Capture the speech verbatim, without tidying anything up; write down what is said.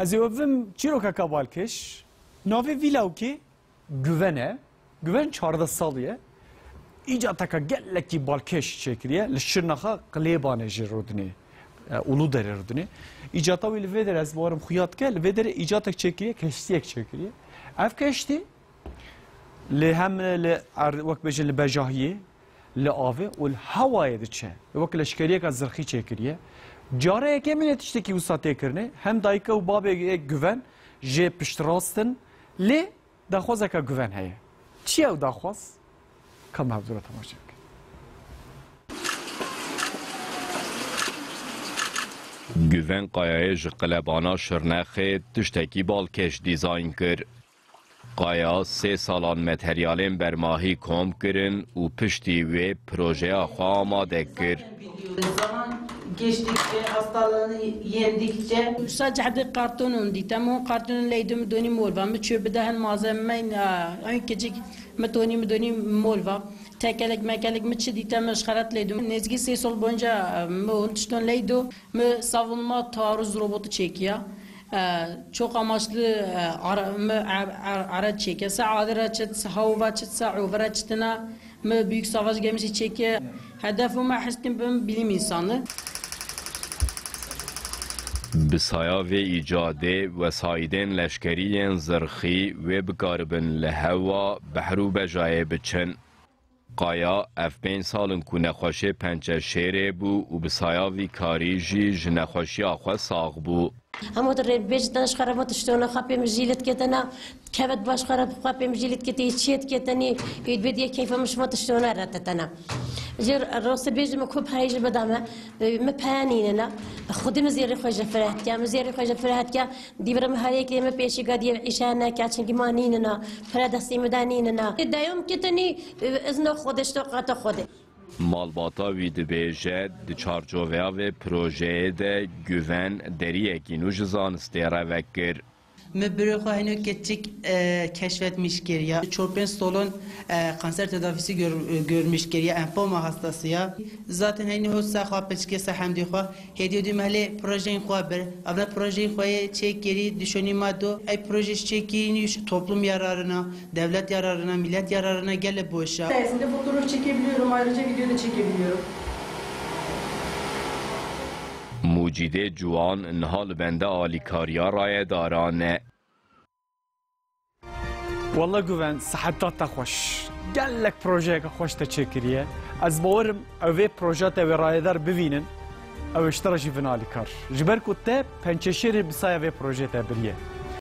Ez ê we bivim çîrokeka balkêş. Navê vî lawkê Guven e. Guven çardeh salî ye. Îcateka gelekî balkêş çêkiriye. Li Şirnexa Qilêbanê jî rûdinê, e, Uluderê rûdinê. Îcata wî li vê derê ez bawerim xuya dike. Li vê derê îcatek çêkiriye, keştiyek çêkiriye. Ev keştî li hem li er-, wek bêjin li bejahiyê, li avê û li hewayê diçe. Wek leşkeriyeka zirxî çêkiriye. Cara yekemîn e tiştekî wisa tê kirinê. Hem dayika û babê yê Guven jê piştrast in. Lê daxwazeke Guven heye. Çi ye ew daxwaz? Ka me hevdû re temaşe bikin. Guven Kayayê ji Qilebana Şirnexê tiştekî balkêş dîzayn kir. Qaya sê salan materyalên bermahî kom kirin û piştî wê projeya xwe amade kir. Zaman geçtikçe, hastalığı yendikçe Sadece hadi kartonun dîte, min kartonun leydim doni molva, mi çöpü de hen malzeme, en küçük mi toni mi doni molva, tekelek mekelek mi çi dîte mi şxarat leydim. Nezgi sê sol boyunca mi hon tişton leydo. Mi savunma taarruz robotu çekiya. E, çok amaçlı, e, ara-, mi, e, e, araç çekiya. Se adi ra çit, se hava çit, se ova çitina. Mi büyük savaş gemisi çekiya. Hedef mi hestim bin bilim insanı. Bi saya vê îcadê, wesaîdên leşkerî yên zirxî wê bikaribin li hewa, behr û bejayê biçin. Qaya, ev pênc sal in ku nexweşê pençeşêrê bû û bi saya vî karî jî ji nexweşiya xwe sax bû. Hemû tu rê bêjitene ji xwe re, hemû tiştona xwe pê mijîl diketene, kevt baş xwe re xwe pê mijîl diketî, çiyê diketenî, û bê diye keyfa min ji hemû tiştona re tetene. Ji rostî bêjim ku peyê ji bida me, mi peya nînena. Xwedî min zêrê xwe ji fireh dikiya, min zêrê xwe ji fireh dikiya. Dîvre mi her yekê me pêşî gadiyê îşe neke, çimkî ma nînina, pere destê me de nînina. Dayom kitinî, izno Xwedê, ji toqata Xwedê. Malbata wî dibêje, di çarçoveya vê projeyê de Guven deriyekî nû ji zanistê re vekir. Mi birê xwe hino keçik, e, keşfetmiş kiriya. Çor pênc salon, e, kanser tedavisi gör-, görmüş kiriya. Enfoma hastası ya. Zaten heyni hot se xwe piçkê se hemdî xwe. Hêdî dî mehlê projeyên xwe bir. Evne projeyên xwe yê çêkirî, dişonî ma do. Ey projeyê çêkirî nî toplum yararına, devlet yararına, millet yararına gele boşa. Sayesinde fotoğraf çekebiliyorum, ayrıca video da çekebiliyorum. Mucîdê Ciwan niha li bende alîkariya rayedaran e. Walla Guven, siheta te xweş. Gelek projeyeke xweş te çêkiriye. Ez bawerim ew vê projeya te wê rayedar bivînin, ew ê ji te re jî bin alîkar. Ji ber ku te pençeşêrê bi saya vê projeyê te biriye.